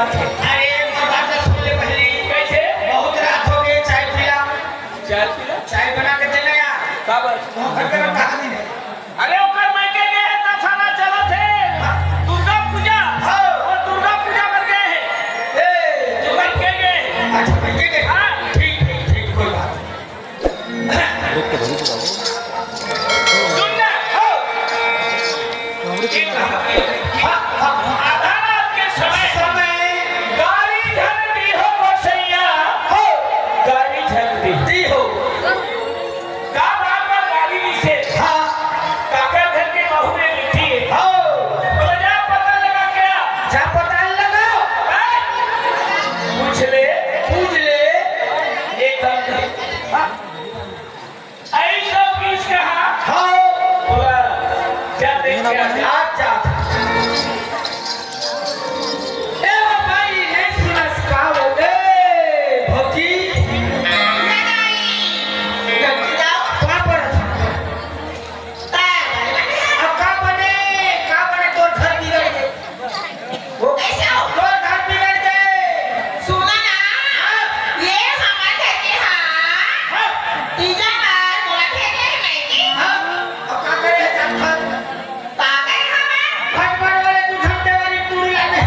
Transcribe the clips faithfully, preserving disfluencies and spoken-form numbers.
अरे, मोर बात ला सुन ले पहली। कैसे? बहुत रात हो गए, चाय पिला। चाय पिला? चाय बना के देना यार। का बात? वो घर के लोग कहा नहीं है। अरे, ओकर मायके गए हैं, त साला चलत है। दुर्गा पूजा। हाँ। और दुर्गा पूजा बर गए हैं। ए, दुर्गा मायके गए हैं। अच्छा, मायके गए। हाँ। ठीक, ठीक, ठीक, कोई बात नहीं। सुन ना। हाँ। हाँ, हाँ, हाँ। आधा रात के समय समय। गारी झन दी हो गोसैया। हो। गारी झन दी। दी हो। का बार बार गारी दिसे? हाँ। काकर घर के बहू में मिट्टी है। हो। बोला, जा पता लगा क्या? जा पता लगा। हाँ? पूछ ले। पूछ ले। ये काम कर। हाँ। ऐसा किस कहा? हाँ। बोला, जा देख के आ जा। आज जा। ए भाई, नहीं सुनस का हो? ए, भौजी। लगाई। गलती जाओ। कहाँ पर? अब का बने, का बने तोर घर बिगड़ के? वो कैसे हो? तोर घर बिगड़ के। सुना ना, हाँ। ये हमार घर के हाँ। हाँ। तीजा बार बोला थे नहीं मैं की। हाँ। अब का करे है जात घर? का करे हमार? खटमट वाले दू घंटे वाली टूरी लाने।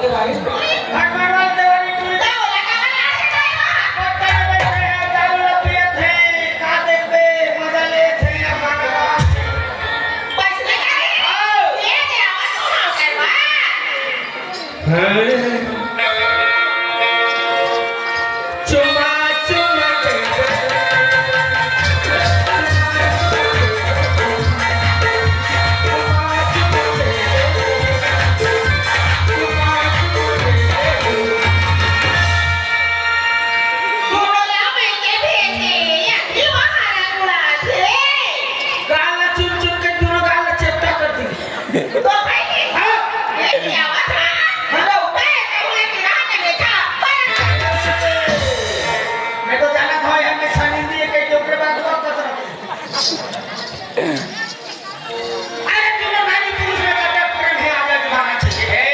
ये भाई। खटमट वाले देवारी टूरी। तो बोला का वाला है तो ये वहाँ। पत्ता में बैठे हैं, दारू ला पियत हैं, का देखबे, मजा लेत हैं, अब गाना गावत हैं। बस लगा है। हाँ। ये क्या आवाज सुना कर बा? चुमा चुमा के गाला चुन चुन के दोनों गाला चेपटा कर दी। तो भाई, हाँ? ये क्या बात है? हेलो। मैं कहूँगा कि रात में देखा, पर मैं तो जाना था, हम में छानी दिए, कहीं के ऊपर बात बात कर सकते। अरे, दोनों नारी पुरुष में कतक प्रेम है, आगे निभाना चाहिए। हे,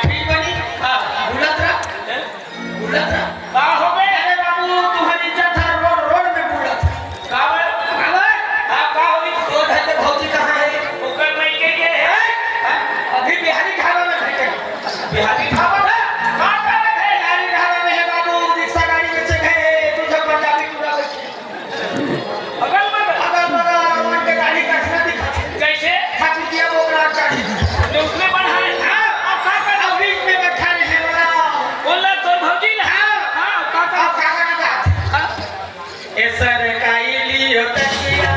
फिर बनी? हाँ। बुलत रहा। बुलत रहा। का हो बे? अरे बाबू, तुम्हारी इज्जत हर रोड, रोड में बुलत। का बे? का बे? हाँ, का होई? तो घर के भौजी कहाँ है? ओकर मायके गे है। हैं? हाँ? अभी बिहारी ढाबा में बैठे। बिहारी ढाबा में? का करत है? बिहारी ढाबा में है बाबू, रिक्शा गाड़ी में चढ़े है, तुझे पंजाबी टूरा बैठे। अगल बगल। अगल बगल, रावण के गाड़ी का ऐसा दिखा। कैसे? ठाकुर दिया वो बड़ा गाड़ी। तो उसमें बड़ा है। हाँ, अब का कर? अब बीच में बैठा रहे बड़ा। बोल रहा तोर भौजी ना? हाँ। हाँ, का कर? अब का करना था? हाँ। ए सरकाई लियो तकिया।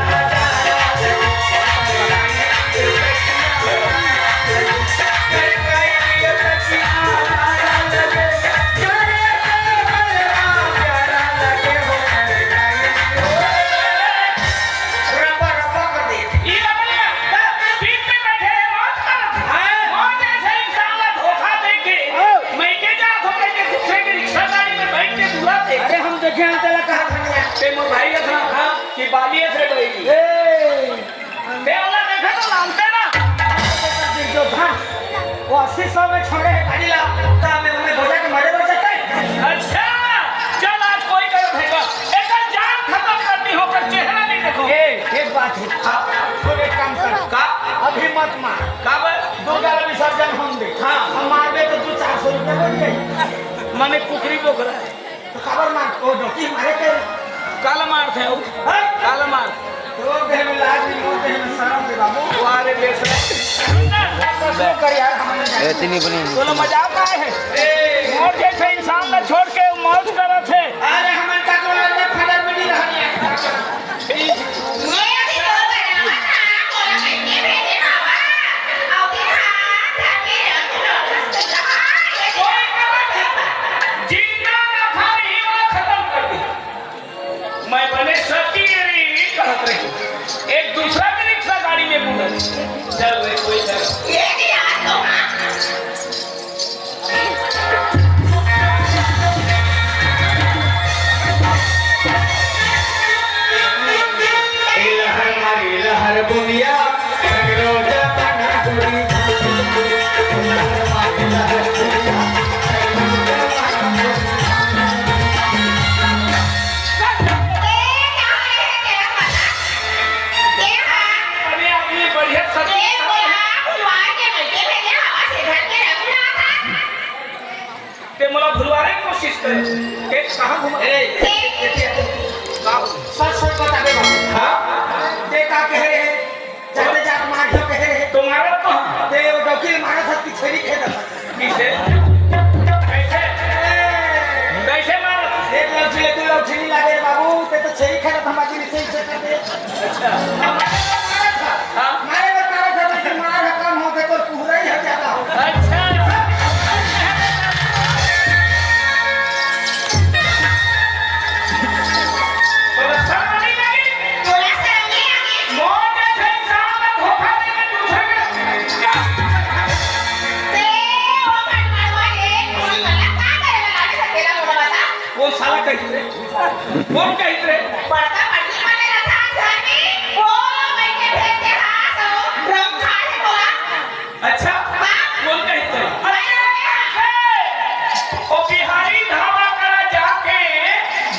रपा रपा कर दे। ई रपा, बीच में बैठे हैं, मौज करत हैं। हाँ। मौज ऐसे इंसान ला धोखा दे के, हाँ। मायके जात हो के दूसरे के रिक्शा गाड़ी में बैठ के बुलाते। अरे हम देखे हैं तेला कहा था। ते मोर भाई था, हाँ। कि बालिए से भाई। ए। ते वाला देखा तो लानते ना। जो था, वो अस्सी सौ में छोड़े है गाड़ी ला, तो हमें, हमें बोला कि मरे मर जाते हैं। अच्छा, चल आज कोई कर फेंका। एक जान खत्म करनी हो, पर चेहरा नहीं देखो। ए, एक बात है। हाँ। तो एक काम कर। का? अभी मत मार। का बे? दुर्गा ला विसर्जन होने दे। हाँ। हम मारबे तो दो चार सौ रुपया बन जाए। माने कुकरी बोकरा है। तो काबर मार, ओ डोकी मारे के। काला मारथे हो? हैं? काला मार। तोर देह में लाज नहीं, मोर देह में शरम दे बाबू। वाह रे बेशरम। तो शो कर यार, हमने ए, तीन ही बनी। तोला मजाक आए है? ए। मोर जैसे इंसान ला छोड़ के मौज करत है। अरे हमन का तो लंदर फंदर में नहीं रहनी है। ये भी तो बराबर था, मोला कइसे भेजे बाबा? अउ बिहार धर के रख लो। कोई गलत है। जिंदा रखा नहीं, वो खत्म कर दी। मैं बने सती री कहत रही। एक दूसरा के रिक्शा गाड़ी में बुलत। चल रे, कोई चल। ये भी यार तो ते मोला भुलवारे के कोशिश करे। ते कहाँ घूमा? ए, ए, ए, ए, ए, का हो? सच सच बता दे बाबू। हाँ? ते का कहे रहे? जाते जात मार जो कहे रहे। तो मारत तो हम। ते वो डौकी ले मारत हस कि छेरी खेदत हस? किसे? ए, कैसे मारत? एक लौठी ले दू लौठी नहीं लागे रे बाबू, ते तो छेरी खेदत हस, बाकी नहीं सही से कर दे। अच्छा। मारे बर मारत हस। हाँ। मारे बर मारत हस, लेकिन मार ह कम हो, ते तो पूरा ही ह ज्यादा हो। अच्छा। तोला शर्म नहीं लगे? तोला शर्म नहीं लगे? मोर जैसे इंसान ला धोखा देके दूसरे के ते ओ भगवान हे, कौन साला का करे ला लागे सकेला मोला बता? कौन साला कहित रे? कौन कहित रे? बड़का मंडी बने रहा था घर में, वो बैठे भेजते हाँ, सब रंग खा है तोला। अच्छा, हाँ। कौन कहित हे? अरे, ओ बिहारी ढाबा करा जाके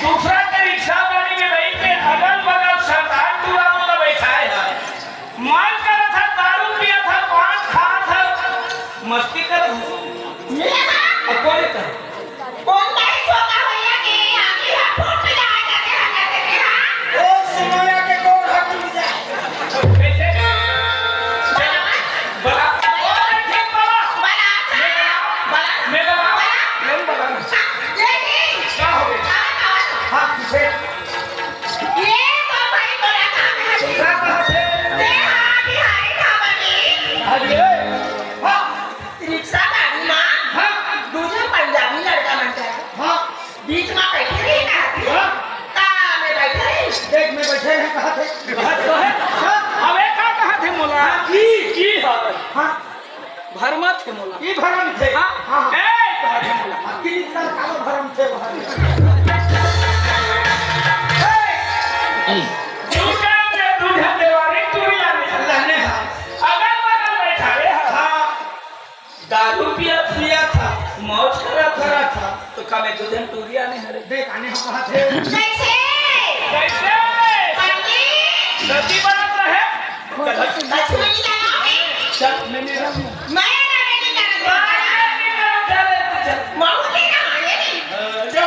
दूसरा के रिक्शा गाड़ी में बैठ के अगल बगल सरदार टूरा मन ला बैठाए हे। मौज करत हे, दारू पियत हे, पान खात हे, मस्ती करत हे। अब कौन हे? कौन कहे छोटा भैया के आगे हम फोन पे जाए जाते हैं, जाते हैं, हाँ? ओ सुनोया के कौन हक में जाए? कैसे? बला। बला। बला। बला। मैं बला। बला। मैं बला। बला। मैं बला। हाँ, ये नहीं। क्या हो गया? हाँ, हाँ। हाँ, तुझे। ये तो भाई बड़ा काम है। तुझे कहाँ से? ये हाँ, बिहारी ढाबा में। अरे, हाँ। रिक्शा गाड़ी मा हाँ। दू झन पंजाबी लड़का मन करा हाँ। बीच मा बैठे रही का? हाँ। का में बैठे रही? देख, में बैठे रहे, कहा थे। हाँ, तो है। हाँ। अबे का कहा थे मोला? हाँ, की? की है? हाँ। भरमत हे मोला। ई भरम थे। हाँ। हाँ, हाँ। ए, कहा थे मोला। हाँ, की निकल कालो भरम थे वहाँ। ए, झूठा में दूल्हा देवारी तू ही लाने। लाने हाँ। अगल बगल बैठा रे हाँ। हाँ। दारू पिया पिया था, मौज करा करा था, तो का में दू झन टूरी आने हरे। देख, आने हम कहा थे। कैसे? कैसे? पंडित! गलती बनत रहे। लक्ष्मी जी का नाम है? चल, मैं नहीं रहूँ। मैं ना बेटी का नाम है। माहौल नहीं ना आने नहीं। अ, जा।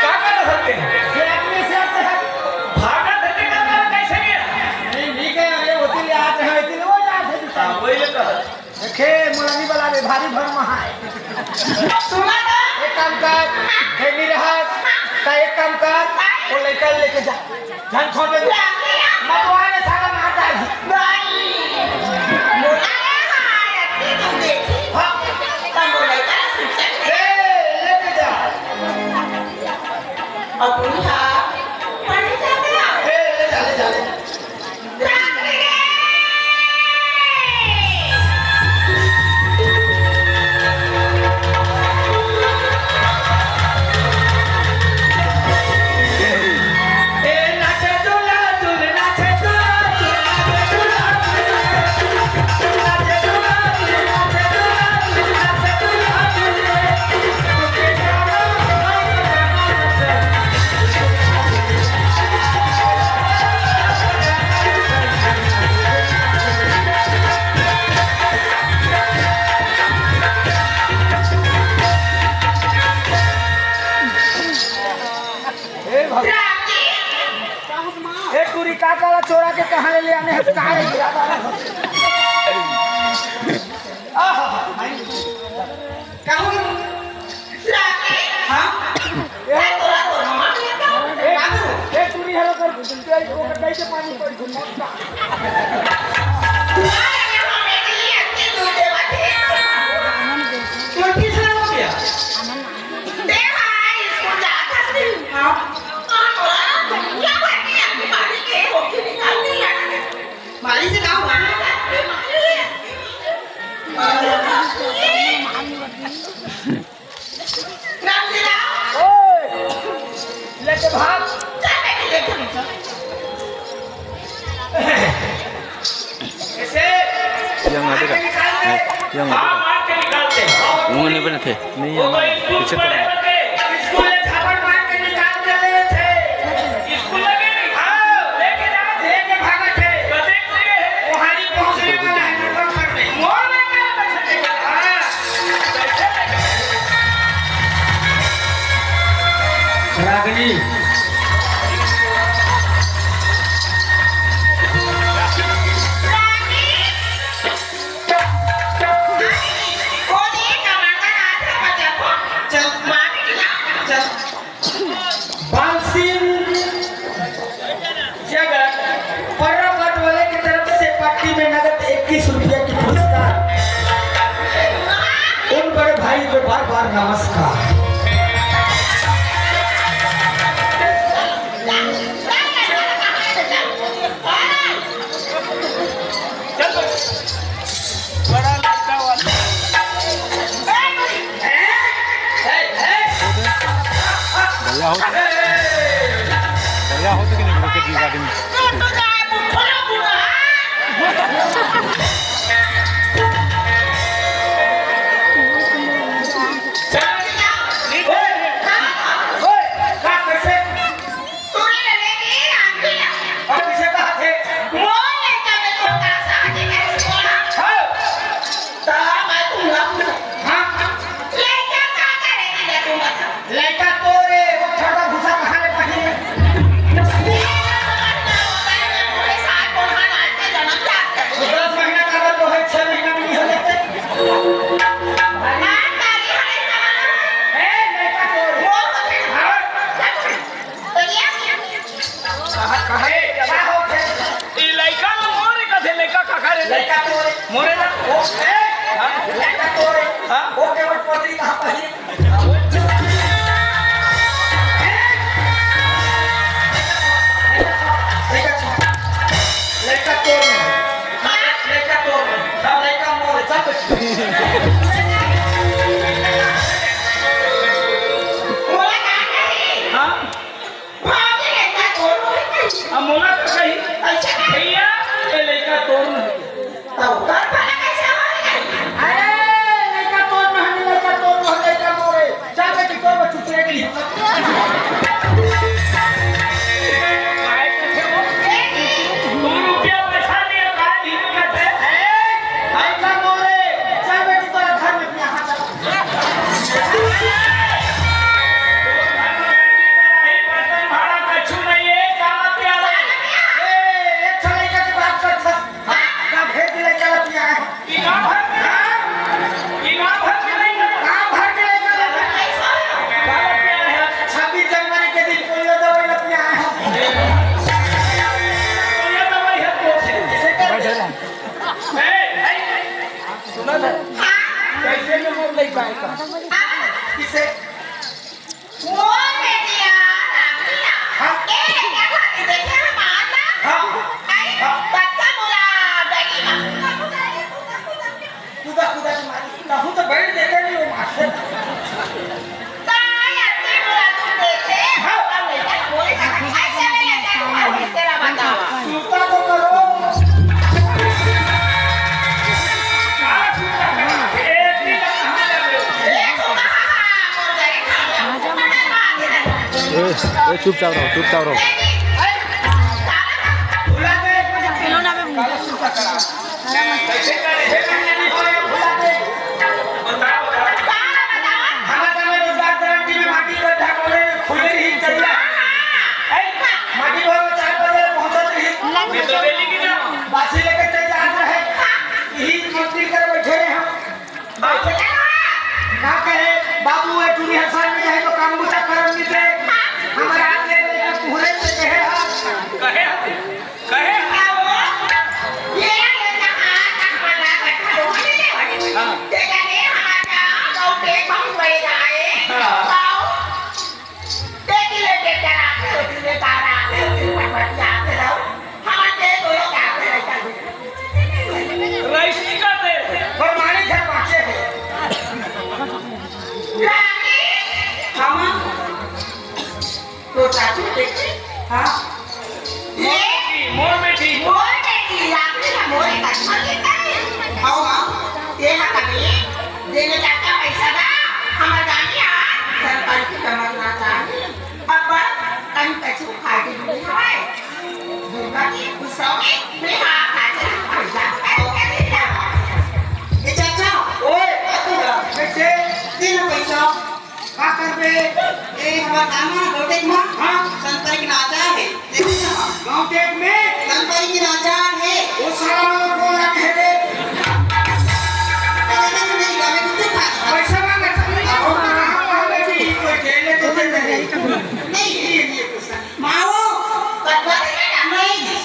का करत हते? भागत हते का करत, कैसे गया? नहीं, नहीं गया, अरे, होती ले आते हैं, इतने वो जाते हैं। हाँ, वही ले कहा। देखे, मोला नहीं बला रे, भारी भरम है। सुना तो? एक काम कर, हे नहीं रहा, का एक काम कर, वो लड़का लेके जा। झन छोड़ दे। मतवाले साला मार डाल। भाई, मोला रे हाँ, अति तू देखी। हाँ। तब बोले का सुचन। ए, लेके जा। अब उनका पढ़ जाते हैं। ए, ले जा, ले जा, ले जा। ए भगवान। ए टूरी, का काला चोरा के कहाँ ले, ले आने हैं? का है ये? आहा, भाई। कहूँ? राखी? हाँ? ए, ए, तोरा तो नमक लेता हूँ। ए, बाबू। ए, तू नहीं हरो कर, तू ओकर कैसे पानी पड़ी, तू मत खा। अरे, यहाँ बेटी, इतनी दूर से बात है। तू किस तरह हो गया? दे भाई, इसको जा, कसरी। हाँ। कौन बोला? क्या बात है? आपकी मालिक है, वो क्यों निकालने लगा? मालिक से कहा हुआ? नाम दिला। ओए, लेके भाग। चल, मैं भी लेके भागता। कैसे? Yang ada kan? Eh, yang ada kan? हाँ, मार के निकालते हैं। Yang mana pernah teh? Ini yang mana? Picture pernah? School ले झापड़ मार के निकाल देते थे। स्कूल लगे नहीं? हाँ, लेके जाना थे, लेके भागा थे। कते के है? वहां नहीं पहुंचने वाला है, नंबर पर नहीं। मोर लेके आना था, हाँ। रागनी। बाल सिंह जगत पर्रा पाट वाले की तरफ से पार्टी में नगद इक्कीस रुपया की पुरस्कार। उन बड़े भाई को बार बार नमस्कार। बड़ा लड़का वाला। बढ़िया हो, बढ़िया हो तो कि नहीं, लेके दी गाड़ी में। हाँ। हाँ। लइका का करेगी रे तू बता? लइका तो रे, वो छोटा भूसा कहाँ ले पाही? ये तो करना होता है, मैं पूरे साल कोढ़ा डाल के जन्म जाते हैं। दस महीना का अगर तो है, छह महीना में नहीं हो जाते। हाँ, ताली हरे कहाँ? ए, लइका तो रे। वो होते हैं। हाँ। कहाँ, कहाँ? ए, का होथे? ई लइका ल मोरे कथे, लइका काका रे? लइका तोरे। मोरे ना? ओ, ए, हाँ? लइका तोरे। हाँ? ओ केवल पत्री कहाँ पढ़ी? लइका छोड़। लइका तोरे। हाँ? लइका तोरे। सब लइका मोरे, सब कुछ। मोला का कही? हाँ? भाभी लइका तोर होही। अब मोला तो कही, अच्छा। भैया, ये लइका तोर नहीं। तब तोर भला कैसे होही? अरे, लइका तोर नहीं, लइका तोर नहीं, लइका मोरे। चल बेटी, तोर बच्चू तेरे के लिए। काय कथे वो? दू रुपया पैसा दिए, काय दिए कथे? ए, लइका मोरे, चल बेटी, तोर घर में अपने हाथ ए, एक ठो लइका के बात करत हस। का भेज लइका ल पिया है? गाँव भर के लइका। गाँव भर के लइका ल पिया है। छब्बीस जनवरी के दिन पोलियो दवाई ल पिया है। पोलियो दवाई है तो। ए, ए, सुना ना? कैसे में मोर लइका है का? किसे? मोर बेटिया रामलीला। हाँ। ए, लइका भाभी देखे हमार ना? हाँ। आई, हाँ। बच्चा बोला, बेटी का कूदा, कूदा के मारी। कहूँ तो बैठ देते नहीं वो मास्टर। ताई अच्छे बोला तुम देखे, हाँ। और लइका बोले, ऐसे में लइका तुम्हारे तेरा बतावा। जूता तो करो। ए, ए, चुपचाप रहो, चुपचाप रहो। माटी भर में चार बजे पहुंचत रही। बासी लेके चल जात रहे। यही मंदिर कर बैठे रहे हम। का कहे, बाबू, ए टूरी हसन में जाए तो काम बूता करन नइ दे। हमर हाथ ले लेके कुहरे से कहे हा। कहे हा? कहे हा? ये, ये कहाँ तक वाला बैठा हो? हाँ। ते जाने हमारा गाँव के बहुत बड़े गाय। हाँ। गाँव। देखी ले, देख कर आते हो, तुझे तारा आते हो, तुझे भगवती आते रहो। हमारे दोनों का आते रहता है। रईस नहीं करते। प्रमाणिक है, बाँचे हैं। रानी। हाँ, माँ। तो चाचू देखी? हाँ। ये मोर बेटी, मोर बेटी। मोर बेटी, रानी का मोर बेटी। आओ, माँ। ये हाँ, कभी देने चाचा पैसा दा, हमारे गाड़ी आ, सरपंच की जमा करना चाहती। अब कहीं पैसे उठा के दूंगी हमारे। दुर्गा जी, गुस्सा में, मैं हाँ, पैसे उठा के दूंगी। ए चाचा, ओए, कैसे? दे ना पैसा। का करबे? ए, हमर गाँव में, गाँव के में? हाँ। संतरी के नाचा हे। देखो ना। गाँव के में? संतरी के नाचा हे। ओ साला, हमर कौन लागे हे रे? अरे, नहीं, नहीं, हमें कुछ नहीं खाना। पैसा मांगे, चल, नहीं, कहाँ, कहाँ में भी कोई जेल में तो दे दे। नहीं। ये, ये पैसा। माओ, कटवा दे ना, नहीं। नहीं,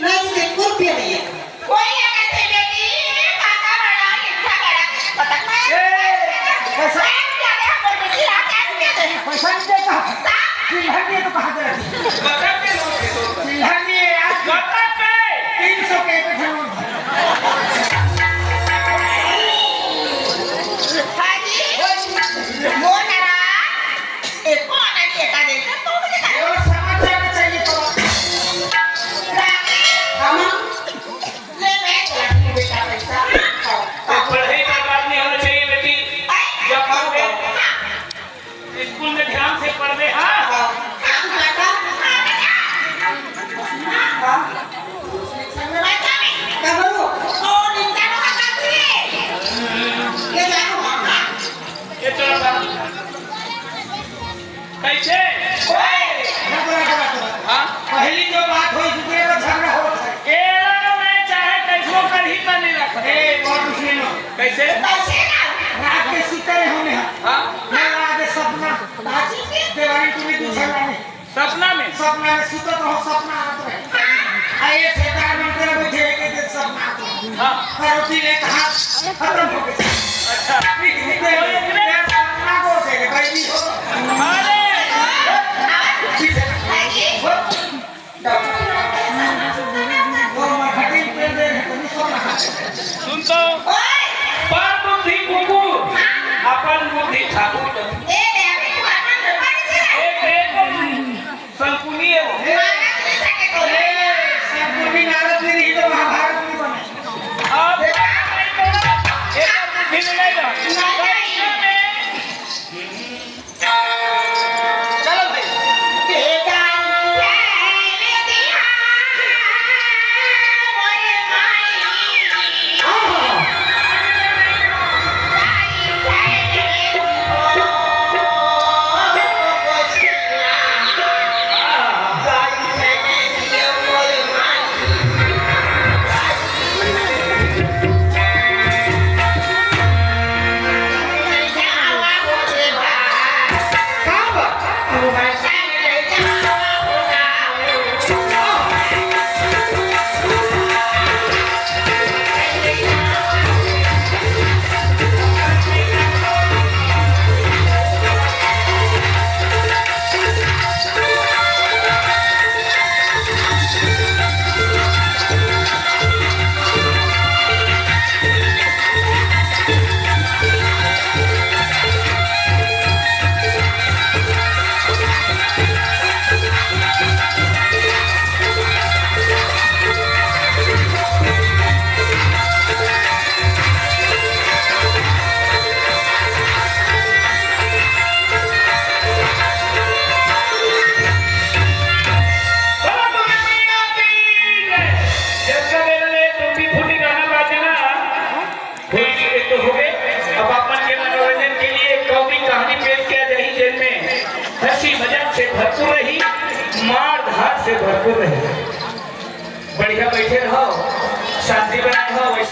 नहीं, नहीं, एक रुपया नहीं है। कोई ना कहते बेटी, काका बड़ा, लिखा बड़ा, पता नहीं। ए, पैसा पैसा क्या दे, हमर बेटी, आ, क्या दे? पैसा नहीं देता। सा- चिल्हर नहीं तो कहाँ दे? बता के लो। चिल्हर नहीं है यार। बता के। तीन सौ के एक ठो। हाँ जी, वो नाराज। एको आना नहीं, एका देख, तो मुझे ना। केवल समाचार में चाहिए तो। रानी, हम ले, मैं बोला कि बेटा पैसा। तो पढ़ाई बर्बाद नहीं होना चाहिए बेटी। आई, जब पढ़ोगे, हाँ। स्कूल में ध्यान से पढ़बे, हाँ? हाँ, हाँ, हाँ। संग में बैठा नहीं। क्या बोलूं? ओ, निंदा को हटा दिए। ये जाओ, हाँ। ये चलो, हाँ। कैसे? ओए! रख, रख, रख, रख। हाँ? पहली जो बात होई, दूसरे में झगड़ा होत है। एला मैं चाहे कैसो करही त नहीं रख। ए, बात सुन लो। कैसे? कैसे ना? रात के सुते रहे हमने। हाँ? मैं आगे सपना। बाजी के? देवारी तुम्हें दूसरा लाने। सपना में? सपना में सुतत रहो, सपना आवत रहे। आ, ये ठेकेदार मन के बैठे के दिन सपना आवत रहे। हाँ। करोती ले कहा खत्म हो गई। अच्छा। ठीक है, तो ये इतने सपना को दे दे, भाई जी हो। अरे! ठीक है। वो मरहटी पेड़ दे रहे, तुम सपना। सुन तो। पर बुद्धि कुकुर, अपन बुद्धि ठाकुर। एक, एक संकुली है वो। ए, संकुली नारद जी नहीं तो महाभारत नहीं बने। आप एक बुद्धि मिलेगा। चलो भाई। एक तो हो गए। अब आप मन के मनोरंजन के लिए एक कॉमेडी कहानी पेश किया जाही, जेन में हंसी मजाक से भरपूर रही, मार धार से भरपूर रही। बढ़िया बैठे रहो, शांति बनाए रहो।